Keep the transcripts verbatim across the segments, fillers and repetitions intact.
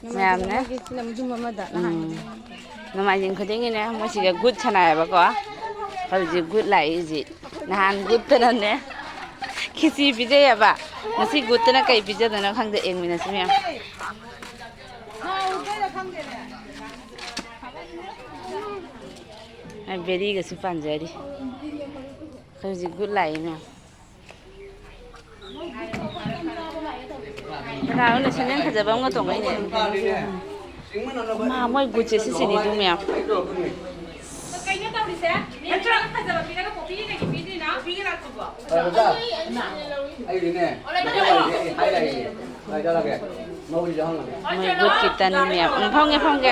ꯃꯌꯥꯝꯅ꯫ ꯅꯣꯡꯃꯥꯏꯖꯤꯡ ꯈꯨꯗꯤꯡꯒꯤ ꯁꯤꯅ ꯃꯌꯨꯝ ꯑꯃꯗ ꯎꯝ꯫ ꯅꯣꯡꯃꯥꯏꯖꯤꯡ ꯈꯨꯗꯤꯡꯒꯤꯅꯦ ꯃꯣꯏꯁꯤꯒ ꯒꯨꯠ ꯁꯥꯟꯅꯩꯌꯦꯕꯀꯣ꯫ ꯍꯧꯖꯤꯛ ꯒꯨꯠ ꯂꯥꯛꯏꯁꯤ꯫ ꯅꯍꯥꯟ ꯒꯨꯠꯇꯅꯅꯦ ꯈꯤꯆꯤ ꯄꯤꯖꯩꯌꯦꯕ꯫ ꯉꯁꯤ ꯒꯨꯠꯇꯅ ꯀꯩ ꯄꯤꯖꯗꯣꯏꯅꯣ ꯈꯪꯗꯦ, ꯌꯦꯡꯃꯤꯟꯅꯁꯤ ꯃꯌꯥꯝ꯫ ꯑꯩ ꯕꯦꯔꯤꯒꯁꯨ ꯄꯥꯟꯖꯔꯤ꯫ ꯑꯩꯈꯣꯏ ꯍꯧꯖꯤꯛ ꯒꯨꯠ ꯂꯥꯛꯏ ꯃꯌꯥꯝ꯫ ꯀꯅꯥꯅꯣꯅꯦ ꯁꯦꯟꯗꯦꯜ ꯐꯖꯕ ꯑꯃꯒ ꯇꯣꯡꯉꯛꯏꯅꯦ? ꯃꯥ, ꯃꯣꯏ ꯒꯨꯠꯁꯦ ꯁꯤꯁꯤꯅꯤ ꯑꯗꯨ ꯃꯌꯥꯝ꯫ ꯀꯩꯅꯣ ꯇꯧꯔꯤꯁꯦ? ꯃꯤ ꯐꯖꯕ ꯄꯤꯔꯒ ꯄꯣꯄꯤꯒꯤ ꯀꯩꯒꯤ ꯄꯤꯗ꯭ꯔꯤꯅꯣ? ꯑꯩꯒꯤꯅꯦ꯫ ꯃꯣꯏ ꯒꯨꯠꯀꯤ ꯇꯟ ꯃꯌꯥꯝ꯫ ꯎꯝ, ꯐꯝꯒꯦ, ꯐꯝꯒꯦ꯫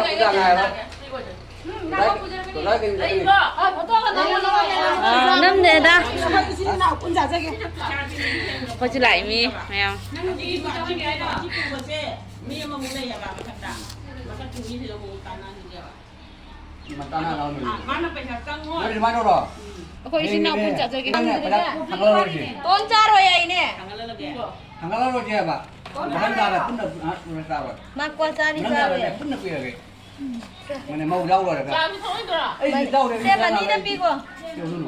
ꯑꯥ, ꯅꯝꯗꯦꯗ꯫ ꯑꯩꯈꯣꯏꯁꯨ ꯂꯥꯛꯏ ꯃꯤ ꯃꯌꯥꯝ꯫ ꯃꯤ ꯑꯃꯃꯨꯛ ꯂꯩꯌꯦꯕ ꯃꯊꯛꯇ꯫ ꯃꯊꯛꯀꯤ ꯃꯤꯁꯤꯡꯗꯣ ꯑꯃꯨꯛ ꯇꯥꯟꯅꯍꯟꯒꯦꯕ꯫ ꯃꯥꯅ ꯄꯩꯁꯥ ꯆꯪꯉꯣ꯫ ꯅꯪ ꯑꯗꯨꯃꯥꯏꯅ ꯇꯧꯔꯣ꯫ ꯑꯩꯈꯣꯏ ꯏꯆꯤꯟ ꯏꯅꯥꯎ ꯄꯨꯟ ꯆꯥꯖꯒꯦ꯫ ꯅꯪꯅꯦ ꯄꯩꯁꯥ ꯊꯥꯡꯒꯠꯂꯔꯣꯏꯁꯤ꯫ ꯇꯣꯟ ꯆꯥꯔꯣꯏ ꯍꯥꯏꯅꯦ꯫ ꯊꯥꯡꯒꯠꯂꯔꯣꯏꯁꯤ ꯍꯥꯏꯕ꯫ ꯃꯊꯪ ꯊꯥꯗ ꯄꯨꯟꯅ ꯄꯨꯔ ꯆꯥꯔꯣꯏ꯫ ꯃꯥ ꯀ꯭ꯋꯥ ꯆꯥꯅꯤ ꯃꯊꯪ ꯊꯥꯗꯅꯦ ꯆꯥꯔꯣꯏ꯫ ꯄꯨꯟꯅ ꯄꯤꯔꯒꯦ꯫ ꯃꯅꯦ ꯃꯧ ꯌꯥꯎ ꯂꯣꯏꯔꯒ꯫ ꯆꯥꯕꯤ ꯊꯣꯛꯑꯣꯏꯗ꯭ꯔꯣ? ꯑꯩꯗꯤ ꯌꯥꯎꯗꯦ, ꯁꯦ, ꯃꯅꯤꯗ ꯄꯤꯒꯣ꯫ ꯌꯧꯁꯅꯨ꯫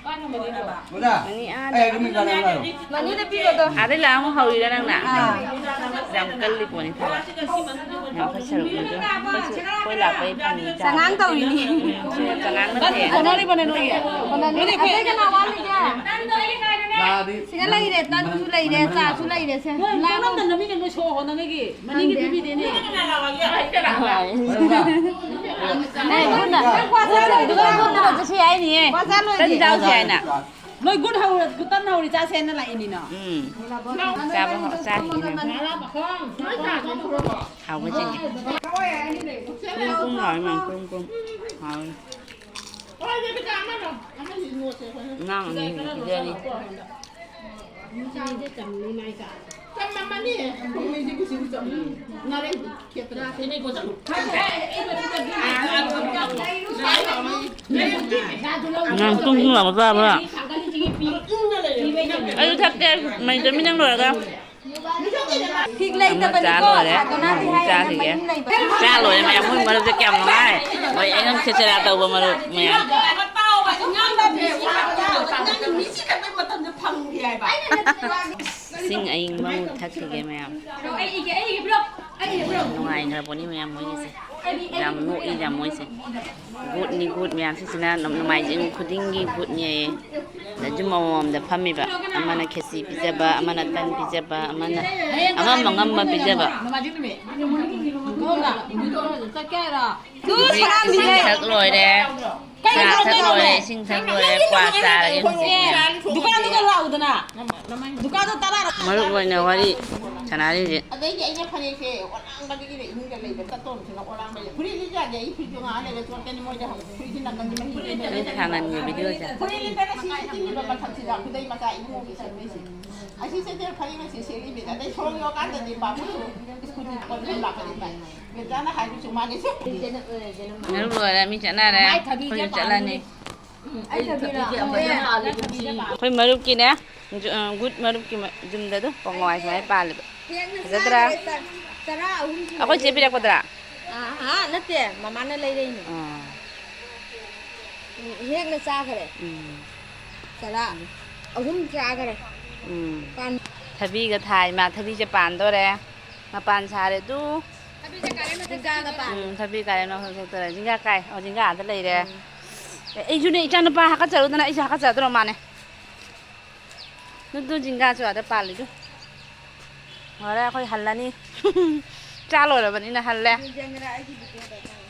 ꯑꯣꯖꯥ, ꯃꯅꯤ ꯑꯥꯗ꯫ ꯑꯩ ꯑꯗꯨꯝ ꯆꯥꯅꯤꯡꯉꯥꯏ ꯂꯥꯛꯑꯣ꯫ ꯃꯅꯤꯗ ꯄꯤꯒꯣ ꯑꯗꯣ꯫ ꯑꯥꯗꯩ ꯂꯥꯛꯑ ꯑꯃꯨꯛ ꯍꯧꯔꯤꯔ ꯅꯪꯅ? ꯑꯥ꯫ ꯌꯥꯝ ꯀꯜꯂꯤ ꯄꯣꯠꯅꯤ ꯊꯕꯛ꯫ ꯌꯥꯝ ꯐꯠ ꯁꯔꯨꯛꯅꯤꯗꯣ꯫ ꯑꯩꯈꯣꯏꯁꯨ ꯑꯩꯈꯣꯏ ꯂꯥꯛꯄꯩ ꯐꯪꯉꯤ ꯆꯥꯕ꯫ ꯆꯉꯥꯡ ꯇꯧꯔꯤꯅꯤ꯫ ꯁꯤꯅ ꯆꯉꯥꯡ ꯅꯠꯇꯦ꯫ ꯀꯣꯟꯅꯔꯤꯕꯅꯦ ꯅꯣꯏꯒꯤ꯫ ꯀꯣꯟꯅꯔꯤ꯫ ꯑꯇꯩ ꯀꯅꯥ ꯋꯥꯠꯂꯤꯒꯦ? ꯌꯥꯗꯤ꯫ ꯁꯤꯗ ꯂꯩꯔꯦ, ꯇꯟꯁꯨ ꯂꯩꯔꯦ, ꯆꯥꯁꯨ ꯂꯩꯔꯦ, ꯁꯦ꯫ ꯅꯣꯏ ꯂꯥꯡꯉꯣ꯫ ꯄꯣꯠ ꯑꯃꯗ ꯅꯝꯃꯤꯅꯦ, ꯅꯣꯏ ꯁꯣ ꯍꯣꯟꯅꯉꯩꯒꯤ꯫ ꯃꯅꯤꯡꯒꯤ ꯈꯪꯗꯦ꯫ ꯄꯤꯕꯤꯗꯦꯅꯦ꯫ ꯍꯣꯏ꯫ ꯅꯪ ꯄꯨꯟꯅ, ꯅꯪ ꯀ꯭ꯋꯥ ꯆꯥꯔꯣꯏ, ꯑꯗꯨꯒ ꯄꯨꯟꯅ ꯆꯠꯁꯤ ꯍꯥꯏꯅꯤꯌꯦ꯫ ꯀ꯭ꯋꯥ ꯆꯥꯔꯣꯏ꯫ ꯇꯟ ꯆꯥꯎꯁꯤ ꯍꯥꯏꯅ꯫ ꯅꯣꯏ ꯒꯨꯠ ꯍꯧꯔ-, ꯒꯨꯠ ꯇꯟ ꯍꯧꯔꯤ ꯆꯥꯁꯦꯅ ꯂꯥꯛꯏꯅꯤꯅꯣ꯫ ꯎꯝ꯫ ꯆꯥꯕ ꯍꯧ-, ꯆꯥꯈꯤꯒꯦ ꯅꯪ꯫ ꯍꯥꯎꯕꯁꯤꯗꯤ꯫ ꯀꯨꯝ ꯀꯨꯝ ꯂꯥꯎꯋꯦ ꯃꯌꯥꯝ, ꯀꯨꯝ ꯀꯨꯝ꯫ ꯍꯥꯎꯋꯦ꯫ ꯑꯉꯥꯡ ꯑꯅꯤ ꯄꯤꯖꯔꯤ꯫ ꯅꯪ ꯇꯨꯝ ꯇꯨꯝ ꯂꯥꯎꯕ ꯆꯥꯕ꯭ꯔꯥ? ꯑꯩꯁꯨ ꯊꯛꯀꯦ, ꯃꯩ ꯆꯠꯃꯤꯟꯅ ꯂꯣꯏꯔꯒ꯫ ꯐꯤꯛ ꯑꯃ ꯆꯥ ꯂꯩꯇꯕꯅꯤꯀꯣ, ꯂꯣꯏꯔꯦ, ꯁꯥꯗꯣꯅꯥꯗꯤ ꯑꯃꯃꯨꯛ ꯍꯥꯏꯌꯦ, ꯆꯥꯈꯤꯒꯦ꯫ ꯃꯌꯨꯝ ꯂꯩꯕ꯫ ꯆꯥ ꯂꯣꯏꯔꯦ ꯃꯌꯥꯝ, ꯃꯣꯏ ꯃꯔꯨꯞꯁꯦ ꯀꯌꯥꯝ ꯅꯨꯡꯉꯥꯏ꯫ ꯍꯣꯏ, ꯑꯩꯉꯣꯟꯗ ꯈꯦꯆꯦꯔꯥ ꯇꯧꯕ ꯃꯔꯨꯞ ꯃꯌꯥꯝ꯫ ꯏꯁꯤꯡ ꯑꯏꯪꯕ ꯑꯃꯨꯛ ꯊꯛꯈꯤꯒꯦ ꯃꯌꯥꯝ꯫ ꯅꯨꯡꯉꯥꯏꯈ꯭ꯔꯕꯅꯤ ꯃꯌꯥꯝ ꯃꯣꯏꯒꯤꯁꯦ꯫ ꯌꯥꯝ ꯅꯣꯛꯏ ꯌꯥꯝ ꯃꯣꯏꯁꯦ꯫ ꯒꯨꯠꯅꯤ ꯒꯨꯠ ꯃꯌꯥꯝꯁꯤꯁꯤꯅ ꯅꯣꯡꯃꯥꯏꯖꯤꯡ ꯈꯨꯗꯤꯡꯒꯤ ꯒꯨꯠꯅꯤ ꯍꯥꯏꯌꯦ꯫ ꯑꯗ ꯌꯨꯝ ꯑꯃꯃꯝꯗ ꯐꯝꯃꯤꯕ, ꯑꯃꯅ ꯈꯦꯆꯤ ꯄꯤꯖꯕ, ꯑꯃꯅ ꯇꯟ ꯄꯤꯖꯕ, ꯑꯃꯅ ꯑꯉꯝ ꯑꯉꯝꯕ ꯄꯤꯖꯕ꯫ ꯍꯧꯖꯤꯛ ꯏꯁꯤꯡ ꯊꯛ ꯂꯣꯏꯔꯦ, ꯆꯥ ꯊꯛ ꯂꯣꯏꯔꯦ, ꯏꯁꯤꯡ ꯊꯛ ꯂꯣꯏꯔꯦ, ꯀ꯭ꯋꯥ ꯆꯥꯔꯒꯦ ꯍꯧꯖꯤꯛ ꯃꯌꯥꯝ꯫ ꯗꯨꯀꯥꯟꯗꯨꯒ ꯂꯥꯛꯎꯗꯅ꯫ ꯗꯨꯀꯥꯟꯗꯣ ꯇꯔꯥꯔꯛ ꯃꯔꯨꯞ ꯑꯣꯏꯅ ꯋꯥꯔꯤ ꯁꯥꯟꯅꯔꯤꯁꯦ꯫ ꯑꯗꯩꯗꯤ ꯑꯩꯅ ꯐꯅꯦꯛꯁꯦ ꯑꯣꯂꯥꯡꯕꯗꯒꯤꯅꯦ ꯏꯃꯨꯡꯗ ꯂꯩꯕ ꯆꯠꯇꯣꯝꯁꯤꯅ ꯑꯣꯂꯥꯡꯕ ꯂꯩ꯫ ꯐꯨꯔꯤꯠꯁꯤꯁꯨ ꯌꯥꯗꯦ, ꯑꯩ ꯐꯨꯔꯤꯠꯁꯨ ꯉꯥꯏꯍꯥꯛ ꯂꯩꯔ ꯆꯣꯠꯀꯅꯤ ꯃꯣꯏꯗ ꯍꯪꯉꯨ꯫ ꯐꯨꯔꯤꯠꯁꯤ ꯅꯪꯒꯟꯁꯤ ꯃꯍꯤ ꯆꯦꯟꯗꯅ ꯂꯩ꯫ ꯊꯥꯡꯒꯟꯒꯤ ꯚꯤꯗꯤꯑꯣꯁꯦ꯫ ꯐꯨꯔꯤꯠ ꯂꯤꯠꯇꯅ ꯁꯤ ꯆꯤꯡꯉꯤꯕ ꯃꯊꯛꯁꯤꯗ ꯈꯨꯗꯩ ꯃꯆꯥ ꯏꯕꯨꯡꯉꯣꯒꯤ ꯁꯦꯠꯂꯤꯁꯦ꯫ ꯑꯁꯤ ꯆꯦꯆꯦ ꯐꯅꯦꯛ ꯑꯁꯤ ꯁꯦꯠꯂꯤꯕꯤꯗ ꯑꯗꯩ ꯁꯣꯔꯣꯛ ꯌꯧꯔꯀꯥꯟꯗꯗꯤ ꯄꯥꯕꯨꯡꯁꯨ ꯁ꯭ꯀꯨꯇꯤ ꯊꯧꯔꯒ ꯂꯥꯛꯀꯅꯤ ꯃꯥꯏ꯫ ꯃꯦꯗꯥꯅ ꯍꯥꯏꯕꯁꯨ ꯃꯥꯒꯤꯁꯨ꯫ ꯃꯔꯨꯞ ꯂꯣꯏꯔꯦ, ꯃꯤ ꯆꯠꯅꯔꯦ꯫ ꯑꯩꯈꯣꯏꯁꯨ ꯆꯠꯂꯅꯤ꯫ ꯑꯩ ꯊꯕꯤꯔꯣ? ꯑꯩꯈꯣꯏ ꯃꯔꯨꯞꯀꯤꯅꯦ, ꯖꯨ-, ꯑ, ꯒꯨꯠ ꯃꯔꯨꯞꯀꯤ ꯃ-, ꯌꯨꯝꯗ ꯑꯗꯨ ꯄꯣꯡ ꯍꯋꯥꯏ ꯁꯨꯃꯥꯏꯅ ꯄꯥꯜꯂꯦꯕ꯫ ꯍꯦꯛꯅ ꯐꯖꯗ꯭ꯔꯥ? ꯆꯥꯈ꯭ꯔꯦ, ꯆ-, ꯆꯔꯥ ꯑꯍꯨꯝ ꯑꯩꯈꯣꯏ ꯆꯦ ꯁꯨꯔꯦ꯫ ꯄꯤꯔꯛꯄꯗꯨꯔꯥ? ꯑꯥ, ꯑꯥ, ꯅꯠꯇꯦ, ꯃꯃꯥꯅ ꯂꯩꯔꯛꯏꯅꯦ꯫ ꯑꯥ꯫ ꯎꯝ, ꯍꯦꯛꯅ ꯆꯥꯈ꯭ꯔꯦ꯫ ꯎꯝ꯫ ꯆꯔꯥ ꯑꯍꯨꯝ ꯆꯥꯈ꯭ꯔꯦ꯫ ꯎꯝ꯫ ꯄꯥꯟ- ꯊꯕꯤꯒ ꯊꯥꯏ, ꯃꯥ ꯊꯕꯤꯁꯦ ꯄꯥꯟꯗꯣꯔꯦ꯫ ꯃꯄꯥꯟ ꯁꯥꯔꯦ ꯑꯗꯨ꯫ ꯊꯕꯤꯁꯦ ꯀꯥꯂꯦꯟ ꯃꯇꯝ ꯆꯥꯒ ꯄꯥꯟ- ꯎꯝ, ꯊꯕꯤ ꯀꯥꯂꯦꯟ ꯃꯇꯝ ꯊꯣꯛꯇꯣꯔꯦ꯫ ꯖꯤꯡꯒꯥ ꯀꯥꯏ꯫ ꯑꯣ, ꯖꯤꯡꯒꯥ ꯑꯥꯗ ꯂꯩꯔꯦ꯫ ꯎꯝ꯫ ꯑꯦ, ꯑꯩꯁꯨꯅꯦ, ꯏꯆꯥꯅꯨꯄꯥ ꯍꯥꯀꯠꯆꯔꯨꯗꯅ ꯑꯩꯁꯨ ꯍꯥꯀꯠꯆꯗ꯭ꯔꯣ ꯃꯥꯅꯦ꯫ ꯅꯗꯨ ꯖꯤꯡꯒꯥꯁꯨ ꯑꯥꯗ ꯄꯥꯜꯂꯤꯗꯨ꯫ ꯍꯣꯔꯦꯟ ꯑꯩꯈꯣꯏ ꯍꯜꯂꯅꯤ꯫ ꯆꯥ ꯂꯣꯏꯔꯕꯅꯤꯅ ꯍꯜꯂꯦ꯫ ꯌꯦꯡꯖꯪꯒꯦꯔꯥ ꯑꯩꯒꯤ ꯚꯤꯗꯤꯑꯣꯗ ꯅꯪ?